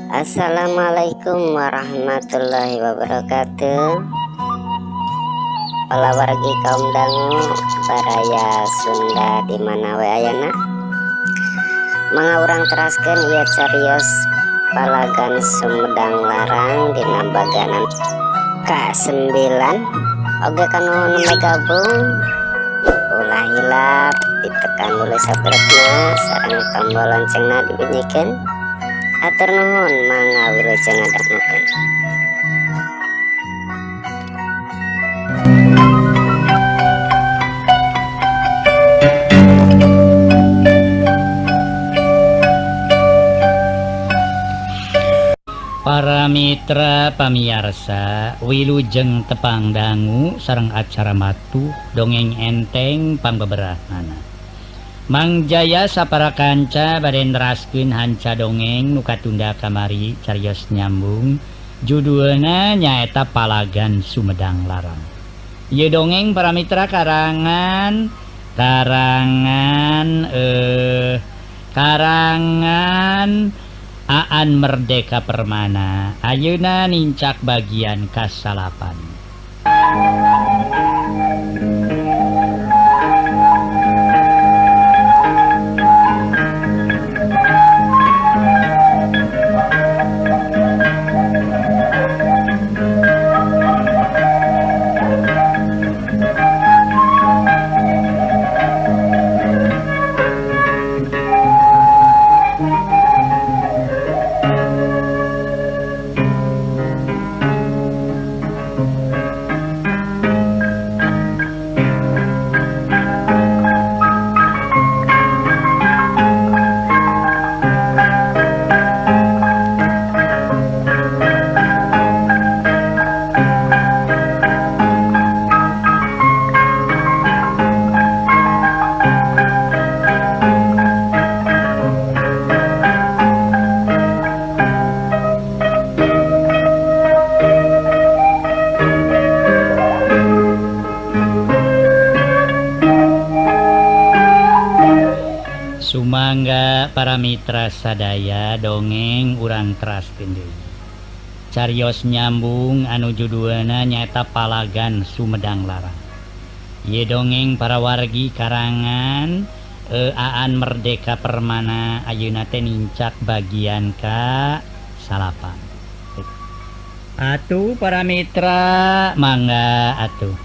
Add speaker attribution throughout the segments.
Speaker 1: Assalamualaikum warahmatullahi wabarakatuh. Palawargi kaum dangu baraya Sunda di mana we ayana. Mangga urang teraskeun ieu carios Palagan Sumedang Larang dina baganan ka-9. Oge kanu nembe gabung ulah hilap ditekan dulu subscribe-na sareng tombol loncengna dibunyikeun. Atur nuhun mangga wilujeng ngadangukeun.
Speaker 2: Para mitra pamiarsa wilujeng tepang dangu sareng acara matuh dongeng enteng pangbeberahana. Mang Jaya sapara kanca bade neraskeun hanca dongeng nu katunda kamari carios nyambung judulna nyaeta Palagan Sumedang Larang. Ieu dongeng para mitra karangan karangan karangan Aan Merdeka Permana. Ayeuna nincak bagian kasalapan. Sumangga para mitra sadaya dongeng urang teraskeun deui. Carios nyambung anu judulna nyaeta Palagan Sumedang Larang. Ieu dongeng para wargi karangan Aan Merdeka Permana ayeuna teh nincak bagian ka salapan. Atuh para mitra mangga atuh.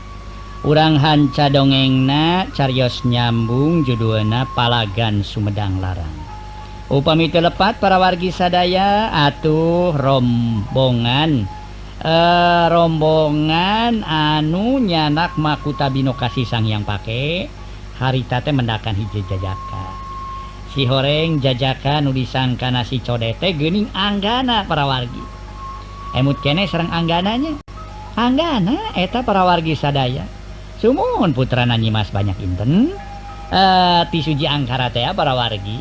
Speaker 2: Urang hanca dongengna carios nyambung judulna Palagan Sumedang Larang. Upami teu lepat para wargi sadaya atuh rombongan rombongan anu nyanak Makuta Binokasi Sang Hyang Pake harita teh mendakan hiji jajaka. Si horeng jajaka nu disangkana si Codet teh geuning anggana para wargi. Emut keneh sareng anggananya. Anggana eta para wargi sadaya. Sumuhun putrana Nyimas Banyak Inten ti Suji Angkara teh para wargi.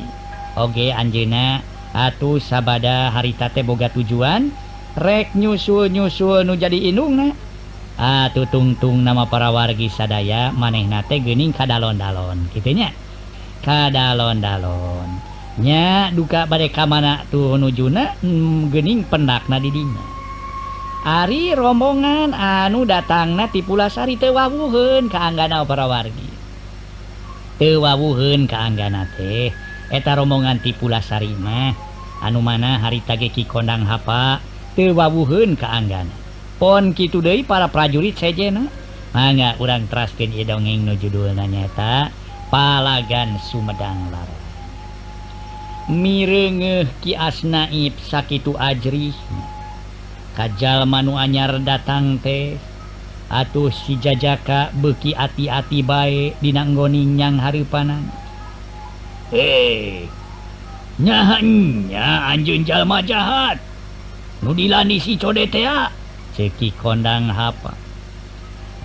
Speaker 2: Oge anjeunna atuh sabada harita teh boga tujuan rek nyusul-nyusul nu jadi indungna. Atuh tungtung nama para wargi sadaya manehna teh geuning kadalon-dalon kitu nya. Kadalon-dalon. Nya duka bade ka mana tuh nujuna geuning pendakna di dinya. Ari rombongan anu datangna ti Pulasari teu wawuheun ka anggana para wargi. Teu wawuheun ka anggana teh eta rombongan ti Pulasari mah anu mana harita ge Ki Kondang Hapa teu wawuheun ka anggana. Pon kitu deui para prajurit sejena. Mangga urang teraskeun ieu dongeng nu judulna nyaeta Palagan Sumedang Larang. Mireungeuh Ki Asnaib sakitu ajrih. Kajalma nu anyar datang teh atuh si jajaka beuki ati-ati bae dina nggoni nyang hareupanan. Hei, nyaha nya anjeun jalma jahat nu dilani si Codet teh ceuk Ki Kondang Hapa.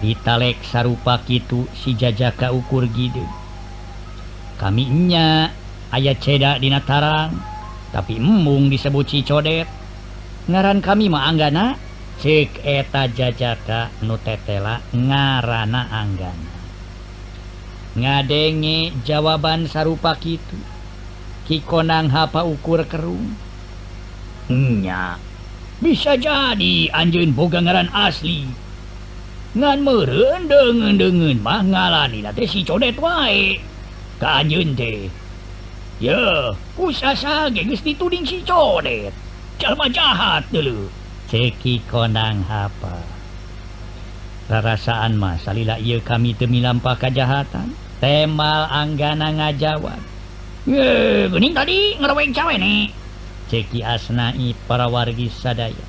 Speaker 2: Ditalek sarupa kitu si jajaka ukur gideung. Kami nya aya ceda dina tarang tapi embung disebut si Codet. Ngaran kami mah Anggana cek eta jajaka nu tetela ngarana Anggana. Ngadenge jawaban sarupa kitu Ki Konang Hapa ukur kerung. Nya bisa jadi anjeun boga ngaran asli. Ngan meureun deungeun-deungeun mah ngalanina teh si Codet wae. Ka anjeun teh. Yeuh, ku sasa ge geus dituding si Codet. Jalma jahat deuleu. Cek Ki Kondang Hapa. Rarasaan mah salila ieu kami teu milampah kajahatan. Temal Anggana ngajawab. Ye, geuning tadi ngareweg cawene. Cek Ki Asnaib para wargi sadaya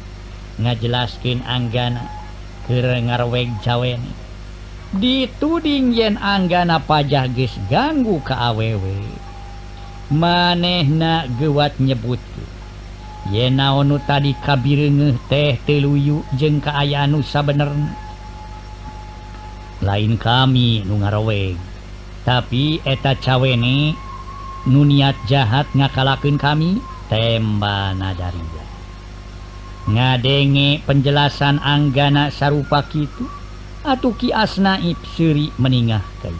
Speaker 2: ngajelaskeun Anggana keur ngareweg cawene. Dituding yen Anggana pajah geus ganggu ka awewe. Manehna geuwat nyebutkeun yen naon nu tadi kabireungeuh teh teu luyu jeung kaayaan nu sabenerna. Lain kami nu ngareweg, tapi eta cawene nu niat jahat ngakalakeun kami, tembana nadaria. Ngadenge penjelasan Anggana sarupa kitu, atuh Ki Asnaib seuri meningah kai.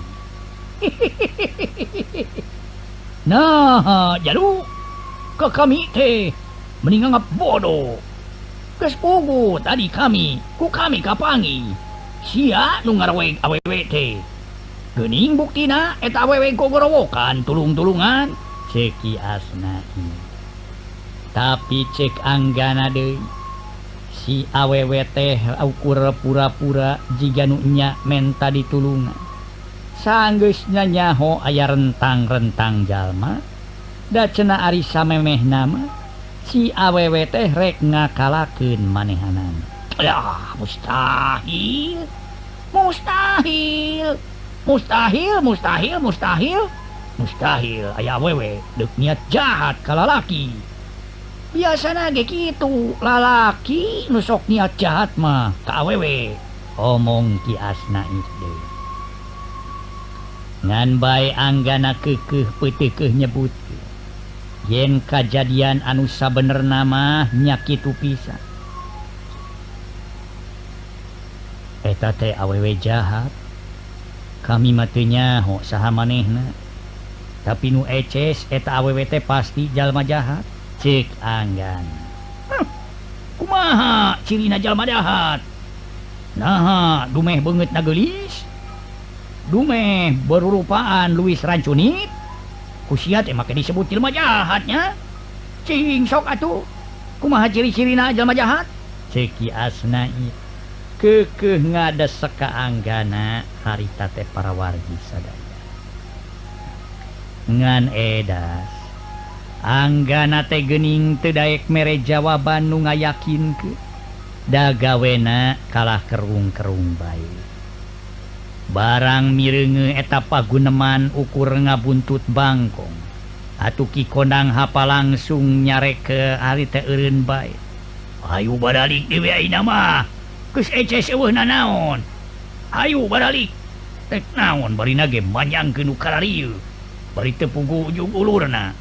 Speaker 2: Nah, jalu ke kami teh mending nganggap bodoh. Geus pugu tadi kami, ku kami kapangi. Sia nu ngareweg awewe teh. Geuning buktina eta awewe gogorowokan tulung-tulungan, cek Ki Asnaib. Tapi cek Anggana deui, si awewe teh ukur pura-pura jiga nu nya menta ditulungan. Sanggeusna nyaho aya rentang-rentang jalma, da cenah ari samemehna mah si awewe teh rek ngakalakeun manehanana. Ya, mustahil. Mustahil. Mustahil, mustahil, mustahil. Mustahil aya awewe deuk niat jahat ka lalaki. Biasana ge kitu, lalaki nu sok niat jahat mah ka awewe. Omong Ki Asnaib deui. Ngan bae Anggana keukeuh peuteukeuh nyebutkeun yen kajadian anu sabenerna mah nya kitu pisan. Eta teh awewe jahat. Kami mah teu nyaho saha manehna. Tapi nu eces eta awewe teh pasti jalma jahat. Cek Anggana. Kumaha cirina jalma jahat? Naha dumeh beungeutna geulis? Dumeh berurupaan Luis Rancunit? Ku sia teh make disebut jelma jahatnya. Cing sok atuh. Kumaha ciri-cirina jelma jahat? Cek Ki Asnaib keukeuh ngadesek ka Anggana harita teh para wargi sadaya. Ngan edas Anggana teh geuning teu daek mere jawaban nu ngayakinkeun. Da gawena kalah kerung-kerung bae. Barang mireungeun eta paguneman ukur ngabuntut bangkong. Atuh Ki Kondang Hapa langsung nyarek ke ari teh eureun bae. Hayu baralik deui ayeuna mah. Geus eces eueuh nanaon. Hayu baralik. Rek naon barina ge manjangkeun nu kararieu. Bari teu puguh ujug ulurna.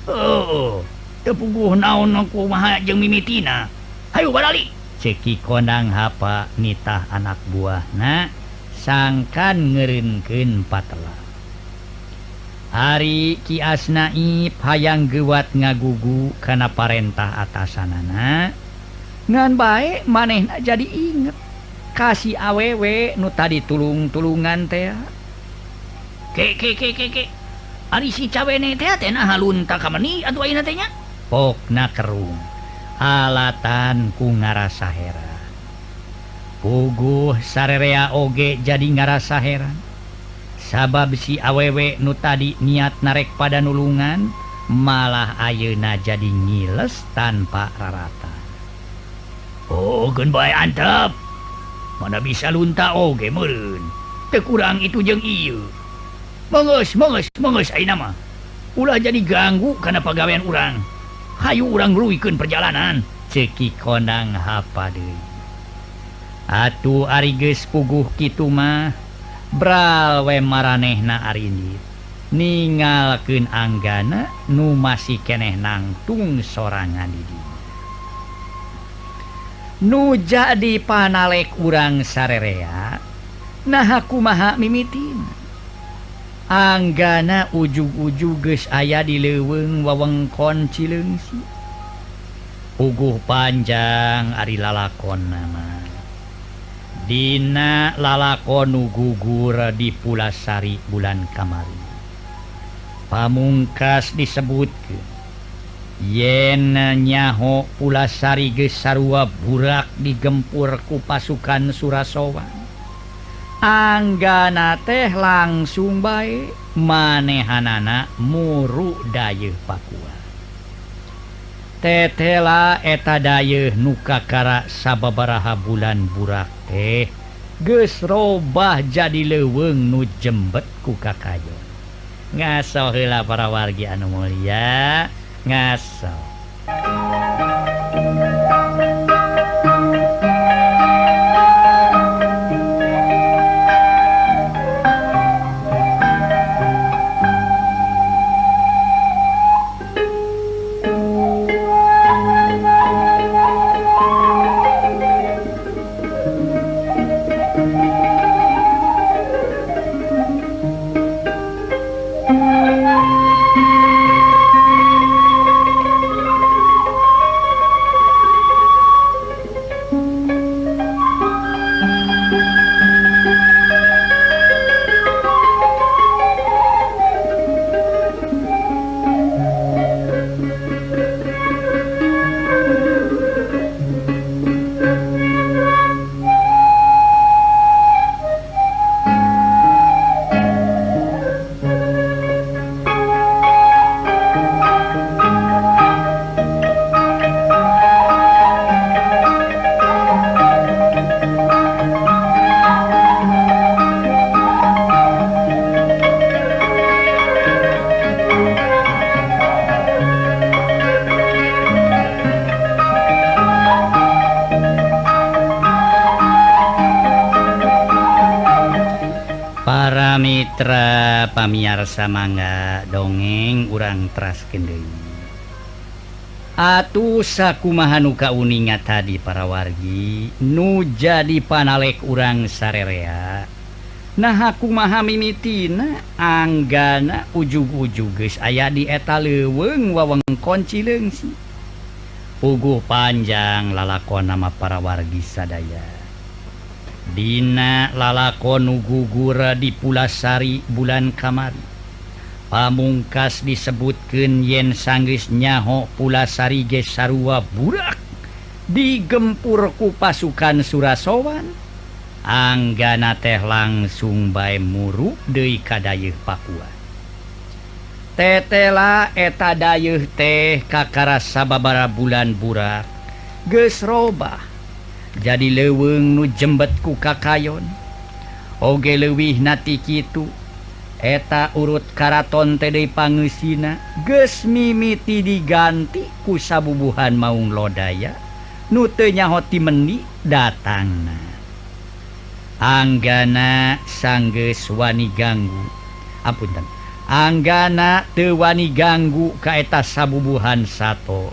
Speaker 2: Heuh, teu puguh naon kumaha jeung mimitina. Hayu baralik. Cek Ki Kondang Hapa nitah anak buahna sangkan ngeureunkeun patela. Ari Ki Asnaib hayang geuwat ngagugu kana parentah atasanana. Ngan bae manehna jadi inget ka si awewe nu tadi tulung-tulungan teh. Ke ke ke ke ke. Ari si cawene teh teh naha lunta ka meni atuh ayeuna teh nya? Pokna kerung. Alatan ku ngarasa heran. Puguh sarerea oge jadi ngarasa heran. Sabab si awewe nu tadi niat narek pada nulungan malah ayeuna jadi ngiles tanpa rarata. Oh, geun bae antep. Mana bisa lunta oge meureun. Teu kurang itu jeung ieu. Mengeus, mengeus, mengeus ayeuna mah. Ulah jadi ganggu kana pagawean urang. Hayu urang leuwihkeun perjalanan. Cek Ki Kondang Hapa deui. Atuh ari geus puguh kitu mah bral we maranehna arindit. Ningalkeun Anggana nu masih keneh nangtung sorangan di dinya. Nu jadi panalek urang sarerea naha kumaha mimitina. Anggana ujug-ujug geus aya di leuweung wewengkon Cileungsi. Puguh panjang ari lalakon nama. Dina lalakon nu gugur di Pulasari bulan kamari. Pamungkas disebutkeun yen nyaho Pulasari geus sarua burak digempur ku pasukan Surasowan. Anggana teh langsung bae manehanana muru dayeuh Pakuan. Tetela eta dayeuh nu kakara sababaraha bulan burak teh geus robah jadi leuweung nu jembet ku kakayon. Ngaso heula para wargi anu mulia, ngaso. Para mitra pamiarsa mangga dongeng urang teraskeun deui. Atuh sakumaha nu kauninga tadi para wargi nu jadi panalek urang sarerea. Nah kumaha mimitina anggana ujug-ujug geus aya di eta leuweung wewengkon Cileungsi. Puguh panjang lalakon nama para wargi sadaya. Dina lalakon nu gugur di Pulasari bulan kamari. Pamungkas disebutkeun yen sanggeus nyaho Pulasari geus sarua burak digempur ku pasukan Surasowan. Anggana teh langsung bae muru deui ka dayeuh Pakuan. Tetela eta dayeuh teh kakara sababaraha bulan burak geus robah jadi leuweung nu jembet ku kakayon. Oge leuwih nati kitu eta urut karaton teh deui pangeusina geus mimiti diganti ku sabubuhan maung lodaya nu teu nyaho ti mendi datangna. Anggana sanggeus wani ganggu, apunten, anggana teu wani ganggu ka eta sabubuhan sato.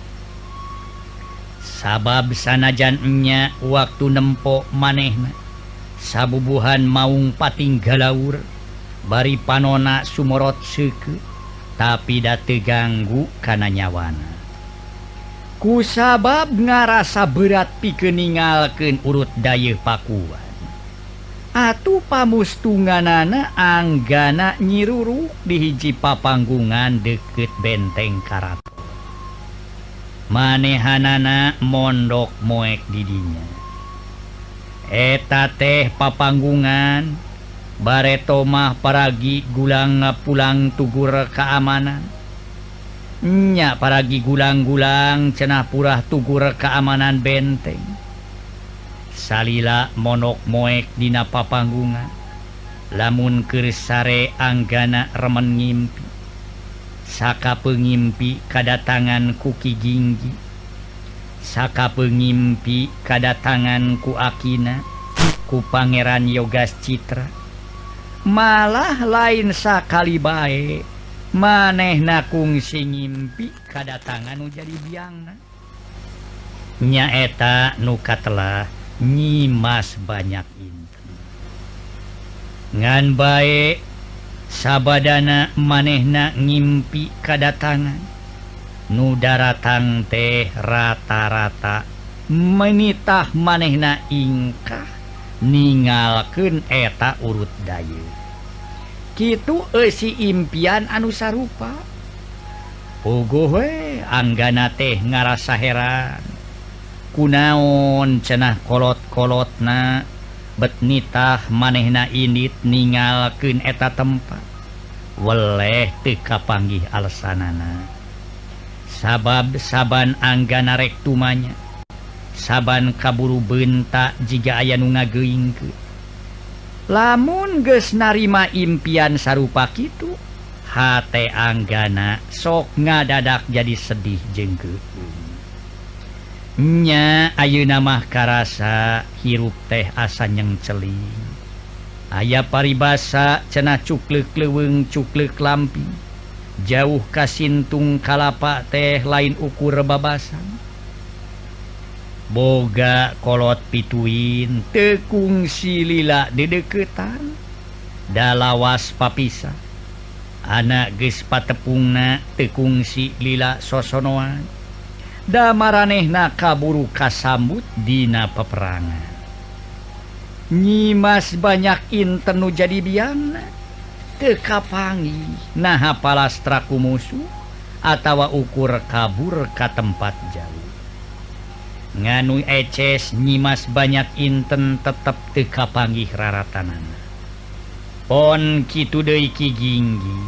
Speaker 2: Sabab sanajan enya waktu nempo manehna sabubuhan maung pating galaur bari panona sumorot seukeut tapi da teu ganggu kana nyawana. Kusabab ngarasa berat pikeun ningalkeun urut dayeuh Pakuan. Atuh pamustunganana anggana nyiruruk di hiji papanggungan deukeut benteng karaton. Manehanana mondok moek didinya. Eta teh papanggungan bareto mah paragi gulang pulang tugur keamanan. Nya paragi gulang-gulang cenah purah tugur keamanan benteng. Salila monok moek dina papanggungan. Lamun keur sare anggana remen ngimpi. Saka pengimpi kadatangan ku Ki Ginggi. Saka pengimpi kadatangan ku Akina, ku Pangeran Yogas Citra. Malah lain sakali bae manehna kungsi ngimpi kadatangan nu jadi biangna. Nyaeta nu katelah nyimas banyak inten. Ngan bae sabadana manehna ngimpi kadatangan. Nu daratang teh rata-rata menitah manehna ingkah ningalkeun eta urut dayeuh. Kitu eusi impian anu sarupa. Puguh we Anggana teh ngarasa heran. Kunaon cenah kolot-kolotna bet nitah manehna indit ningalkeun eta tempat. Weleh teu kapanggih alesanana. Sabab saban Anggana rek tumanya, saban kaburu bentak jiga aya nu ngageuingkeun. Lamun geus narima impian sarupa kitu, hate Anggana sok ngadadak jadi sedih jeung keueung. Nya ayeuna mah karasa hirup teh asa nyengceling. Aya paribasa cenah cukleuk leuweung cukleuk lampi. Jauh kasintung kalapa teh lain ukur babasan. Boga kolot pituin teu kungsi lila dedeukeutan. Dalawas papisah. Anak geus patepungna teu kungsi lila sosonoan. Da maranehna kaburu kasambut dina peperangan. Nyimas banyak inten nu jadi biangna teu kapanggih naha palastra ku musuh atawa ukur kabur ka tempat jauh. Nganu eces nyimas banyak inten tetep teu kapanggih raratanana. Pon kitu deui Ki Ginggi.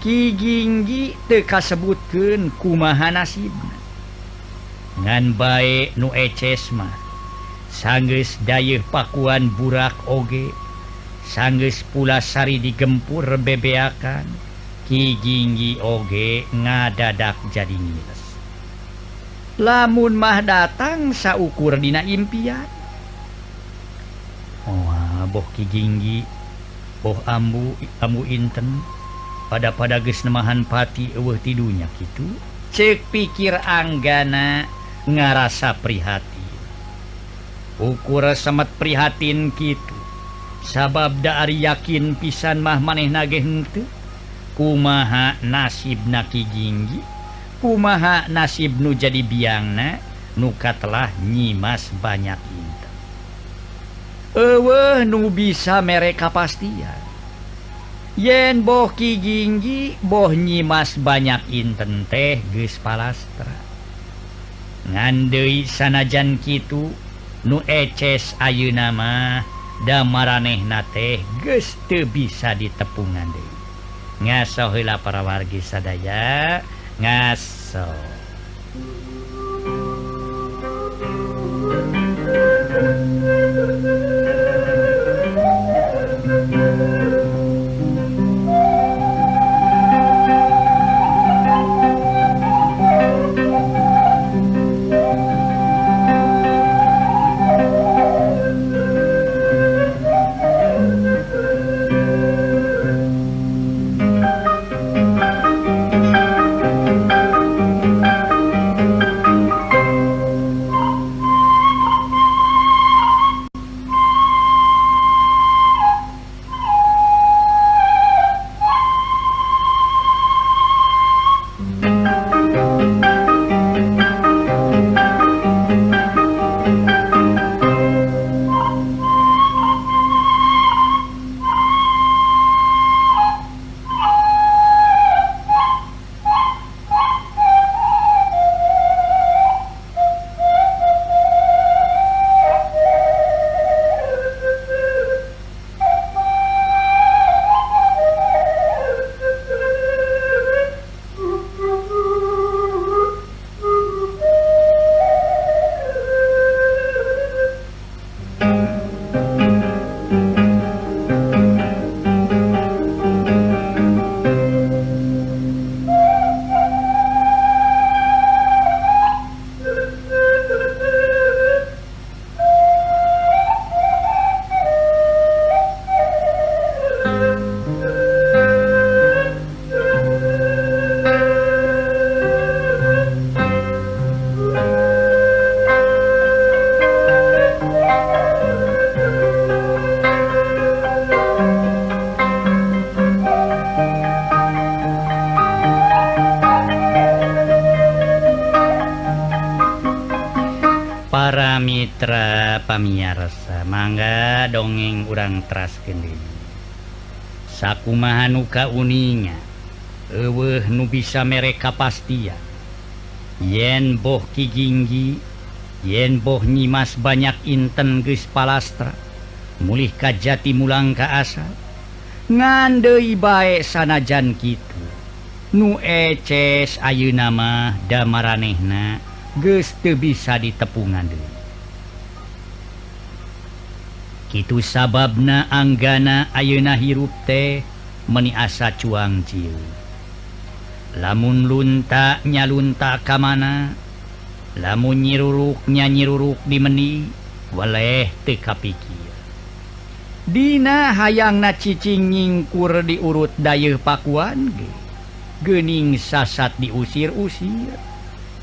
Speaker 2: Ki Ginggi teu kasebutkeun kumaha nasibna. Ngan bae nu eces mah sanggeus dayeuh pakuan burak oge, sanggeus pulasari digempur bebeakan, Ki Ginggi oge ngadadak jadi ngiles. Lamun mah datang saukur dina impian. Oh, boh Ki Ginggi, boh ambu ambu inten pada-pada geus nemahan pati eueuh tidunya kitu. Ceuk pikir Anggana ngarasa prihatin. Ukur semet prihatin kitu. Sabab da ari yakin pisan mah manehna ge henteu. Kumaha nasibna Ki Ginggi, kumaha nasib nu jadi biangna nu katelah nyimas banyak inten. Eueuh nu bisa mere kapastian. Yen boh Ki Ginggi boh nyimas banyak inten teh geus palastra. Ngan deui sanajan kitu nu eces ayeuna mah da maranehna teh geus teu bisa ditepungan deui. Ngaso heula para wargi sadaya, ngaso. Para mitra pamiarsa mangga dongeng urang teraskeun deui. Sakumaha nu kauninga eueuh nu bisa mere kapastian yen boh Ki Ginggi yen boh Nyimas banyak inten geus palastra mulih ka jati mulang ka asal ngan deui bae sanajan kitu nu eces ayeuna mah damaranehna geus teu bisa ditepungan deui. Kitu sababna Anggana ayeuna hirup teh meuni asa cuang cieu. Lamun lunta nyalunta ka mana, lamun nyiruruk nyiruruk di meni, weleh teu kapikir. Dina hayangna cicing nyingkur diurut dayeuh pakuan ge, geuning sasat diusir-usir.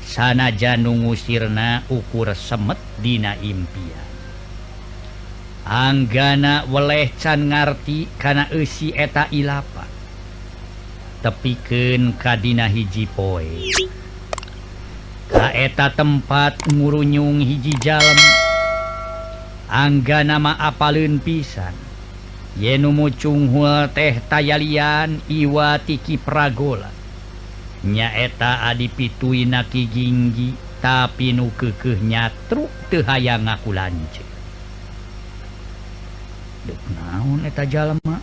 Speaker 2: Sanajan nu ngusirna ukur semet dina impian. Anggana weleh can ngarti kana eusi eta ilapa. Tepikeun ka dina hiji poe. Ka eta tempat ngurunyung hiji jalma. Anggana mah apaleun pisan. Yen nu mucunghul teh tayalian iwa ti Ki Pragola. Nyaeta adi pituina Ki Ginggi tapi nu keukeuh nyatruk teu hayang ngaku lanceuk. Deuk naon eta jalma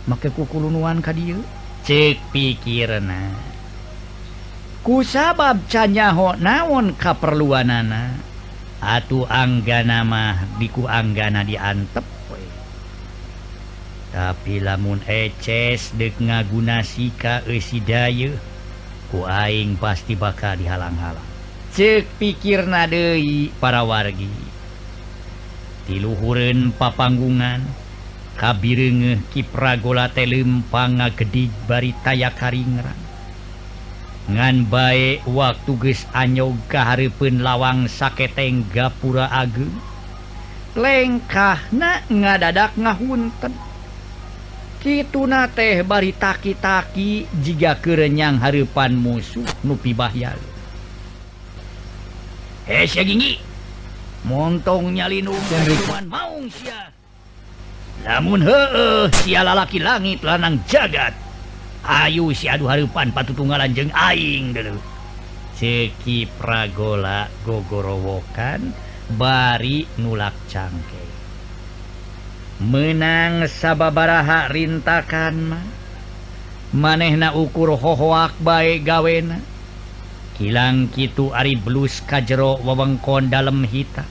Speaker 2: make kukulunuan ka dieu? Ceuk pikirna. Kusabab can nyaho naon kaperluanana, atuh Anggana mah diku Anggana diantep we. Tapi lamun eces deuk ngagunasi ka eusi dayeuh, ku aing pasti bakal dihalang-halang. Ceuk pikirna deui para wargi. Tiluhureun papanggungan kabireungeuh Ki Pragola teh leumpang ngagedig bari taya karingrang. Ngan bae waktu geus anyog ka hareupeun lawang saketeng gapura ageung, lengkahna ngadadak ngahunten. Kituna teh bari taki-taki jiga kerenyang hareupan musuh nu pibahyal. Heh sia Ginggi, montong nyalindung cuman maung sia. Lamun heueuh sia lalaki langit lanang jagat, ayu sia adu hareupan patutunggalan jeung aing deuleu. Ceuk Ki Pragola gogorowokan bari nulak cangke. Menang sababaraha rintakan mah manehna ukur hohoak bae gawena. Kilang kitu ari blus ka jero wewengkon dalem hita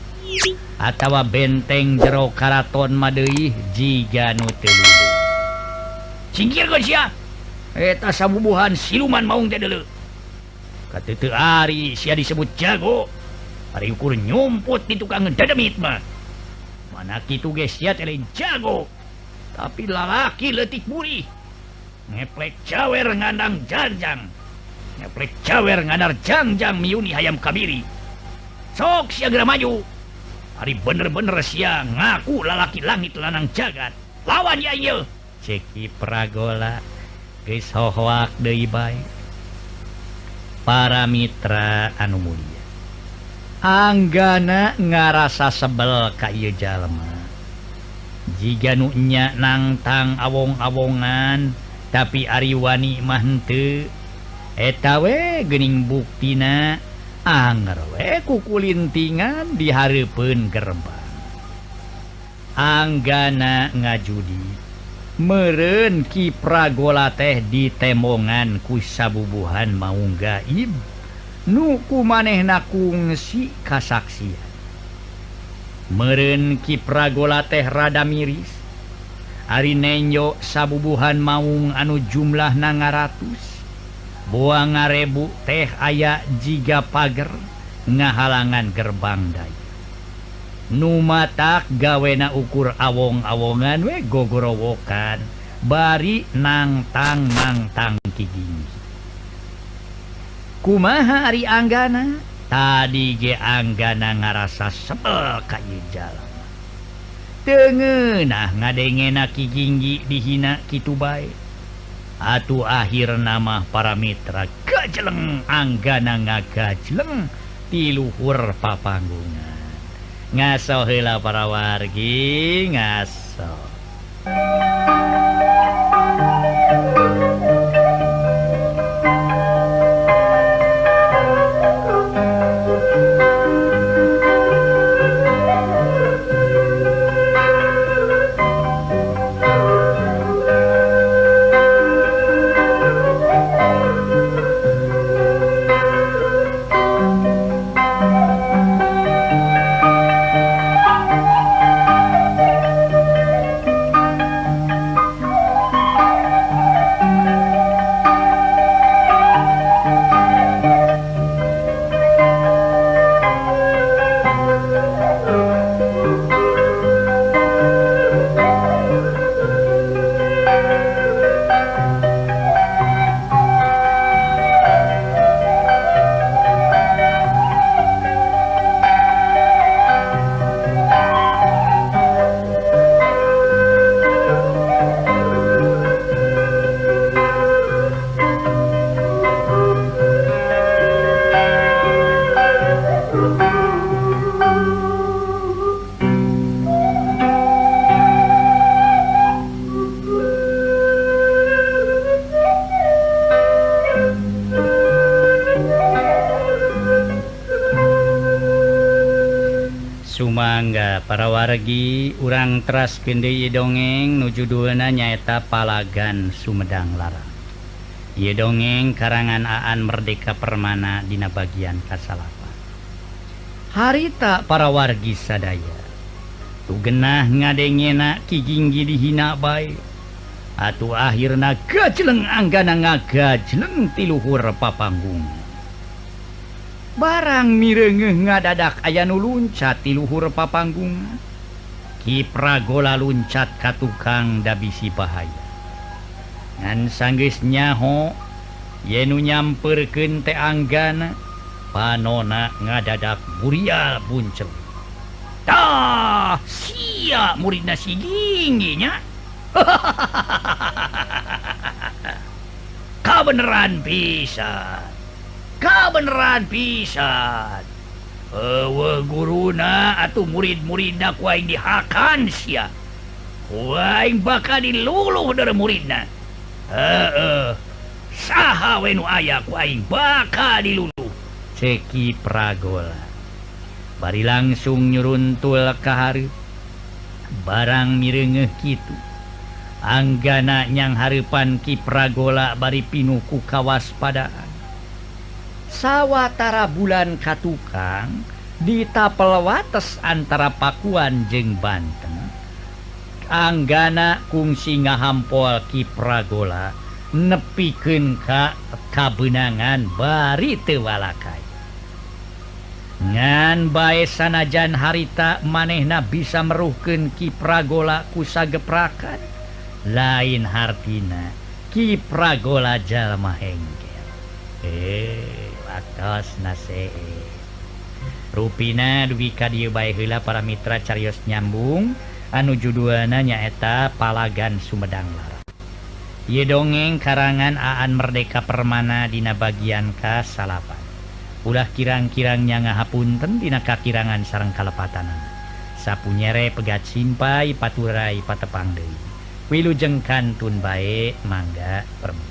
Speaker 2: atawa benteng jero karaton madeih jiga nu teu ludeung. Singkirkeun sia, eta sabubuhan siluman maung teh deuleu. Kateuteu ari sia disebut jago, ari ukur nyumput di tukang dedemit mah. Mana kitu ge sia teh lain jago, tapi lalaki leutik burih. Ngeplek cawer ngandang janjang, ngeplek cawer ngandar jangjang miuni hayam kabiri. Sok sia geura maju. Ari bener-bener sia ngaku lalaki langit lanang jagat. Lawan ya ieu. Ceuk Ki Pragola geus hohoak deui bae. Para mitra anu mulia, Anggana ngarasa sebel ka ieu jalma. Jiga nu nya nangtang awong-awongan tapi ari wani mah henteu. Eta we geuning buktina anger we kukulintingan di hareupeun gerbang. Anggana ngajudi meureun Ki Pragola teh ditemongan ku sabubuhan maung gaib nu ku manehna kungsi kasaksian. Meureun Ki Pragola teh rada miris ari nenjo sabubuhan maung anu jumlahna ngaratus boa ngarebu teh aya jiga pager ngahalangan gerbang daya. Nu matak gawena ukur awong-awongan we gogorowokan bari nangtang-nangtang Ki Ginggi. Kumaha ari Anggana? Tadi ge Anggana ngarasa sebel ka ieu jalma. Teu ngeunah ngadengena Ki Ginggi dihina kitu bae. Atuh akhirna mah para mitra gajeleng Anggana ngagajleng ti luhur papanggungan. Ngaso heula para wargi, ngaso. Sumangga para wargi urang teraskeun deui dongeng nu judulna nyaeta Palagan Sumedang Larang. Ieu dongeng karangan Aan Merdeka Permana dina bagian kasalapan. Harita para wargi sadaya tu genah ngadengena Ki Ginggi dihina bae. Atuh akhirna gajleng anggana ngagajleng ti luhur papanggung. Barang mireungeuh ngadadak aya nu luncat ti luhur papanggungan. Ki Pragola luncat ka tukang da bisi bahaya. Ngan sanggeus nyaho ye nu nyamperkeun teh Anggana, panona ngadadak burial buncel. Tah, sia muridna si Ginggi nya. Kabeneran pisan. Kabeneran pisan. Eueuh guruna atuh murid-muridna ku aing dihakan sia. Ku aing bakal diluluh dari muridna. Heeh. Saha we nu aya ku aing bakal diluluh. Cek Ki Pragola. Bari langsung nyuruntul ka hareup. Barang mireungeuh kitu. Anggana nyang hareupan Ki Pragola bari pinuh ku kawaspadaan. Sawatara bulan katukang di tapel wates antara Pakuan jeung Banten, Anggana kungsi ngahampol Ki Pragola nepikeun ka kabeunangan bari teu walakay. Ngan bae sanajan harita manehna bisa meruhkeun Ki Pragola ku sageprakan, lain hartina Ki Pragola jalma hengkel. Atos nase rupina dugi ka dieu bae heula para mitra carios nyambung anu judulna nyaeta Palagan Sumedang Larang. Ieu dongeng karangan Aan Merdeka Permana dina bagian ka-9. Ulah kirang-kirangnya ngahapunten dina kakirangan sareng kalepatanana. Sapunyere pegat simpai paturai patepang deui. Wilujeng kantun bae mangga permisi.